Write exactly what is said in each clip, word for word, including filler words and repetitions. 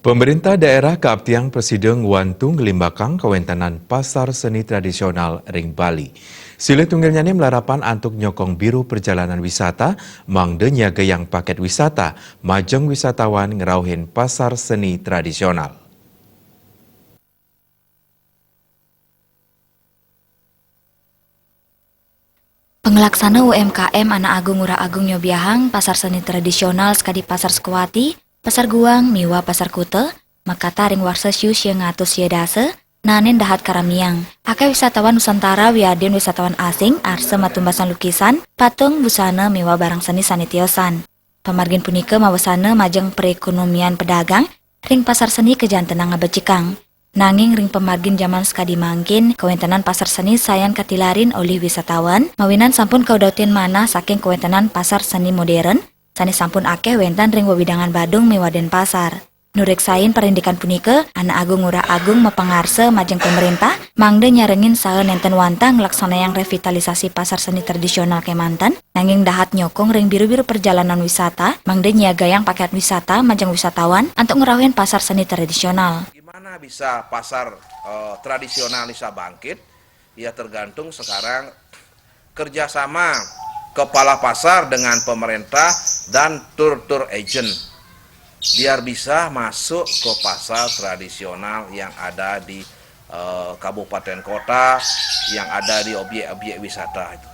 Pemerintah daerah kaaptiang prasida ngwantu nglimbakang kawéntenan pasar seni tradisional ring Bali. Silih tunggilnyané malarapan antuk nyokong Biro Perjalanan Wisata mangda nyiagayang pakét wisata majeng wisatawan ngrauhin pasar seni tradisional. Panglaksana U M K M Anak Agung Ngurah Agung nyobiahang pasar seni tradisional sakadi Pasar Sukawati, Pasar Guang, miwah Pasar Kuta, makatah ring warsa siu siang atus sia dasa, naenin dahat karamiang. Akéh wisatawan Nusantara wiadin wisatawan asing arsa matumbasan lukisan, patung, busana, miwah barang seni sané tiosan. Pamargin punika mawasana majeng perékonomian pedagang ring pasar seni kajantenang ngabecikang. Nanging ring pamargin jaman sakadi mangkin, kawéntenan pasar seni sayan katilarin olih wisatawan, mawinan sampun kaudutin manah saking kawéntenan pasar seni modern, sané sampun akéh wénten ring wewidangan Badung miwah Denpasar. Nureksain parindikan punika, Anak Agung Ngurah Agung mapangarsa majeng pamréntah, mangda nyarengin saha nénten wantah nglaksanayang revitalisasi pasar seni tradisional kémanten, nanging dahat nyokong ring Biro-Biro Perjalanan Wisata, mangda nyiagayang pakét wisata majeng wisatawan antuk ngrauhin pasar seni tradisional. Gimana bisa pasar, eh, tradisional bisa bangkit? Ya, tergantung sekarang kerjasama kepala pasar dengan pemerintah dan tour-tour agent, biar bisa masuk ke pasar tradisional yang ada di, eh, kabupaten kota, yang ada di objek-objek wisata itu.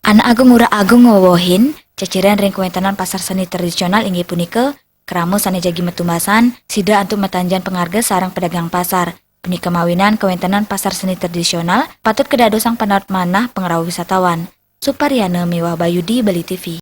Anak Agung Ngurah Agung ngwewehin, ceciren ring kawéntenan pasar seni tradisional inggih punika krama sané jagi matumbasan, sida antuk matanjan pangarga sareng pedagang pasar. Punika mawinan kawéntenan pasar seni tradisional patut kadadosang panaut manah pangrauh wisatawan. Suparyana miwah Bayudi, Bali T V.